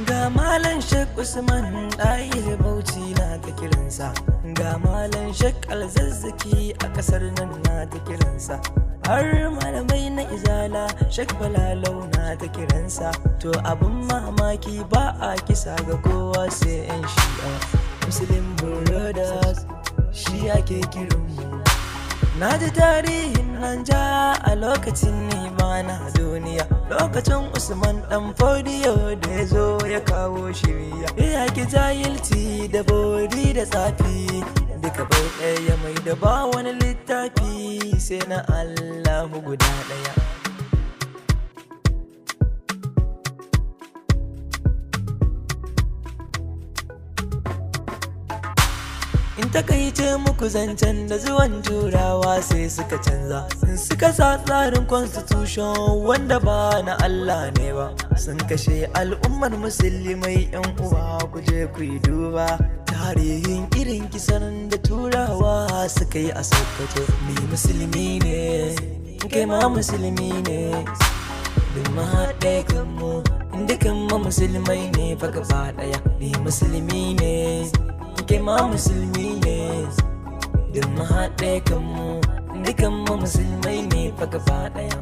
Ga Malam Sheikh Usman Ɗahir Bauchi na ta kiransa. Ga Malam Sheikh Alzazzaki a ƙasar nan na ta kiransa. Har malamai na Izala, Sheikh Balalau na ta kiransa. To abin mamaki, ba a kisa ga kowa sai 'yan Shi'a. Muslim Brothers shi ake kiranmu. Na ji tarihin Nanja a lokacin nima na duniya, lokacin Usman Dan Fodiyo da ya zo ya kawo shiriya. Ya ki jahilci da bori da tsafi duka bai ɗaya, mai da ba wani littafi sai na Allahu guda ɗaya. In takaice muku zancen, da zuwan Turawa sai suka canza, suka sa tsarin constitution wanda ba na Allah ne ba. Sun kashe al'ummar Musulmai. Yan uwa, ku je ku yi duba tarihin irin kisan da Turawa suka yi a Sokoto. Ni Musulmi ne, kai ma Musulmi ne, duk mu haɗe kanmu, dukan mu Musulmai ne fa gaba ɗaya. Ni Musulmi ne, kai ma Musulmi ne, duk mu haɗe kanmu, dukan mu Musulmai ne fa gaba ɗaya.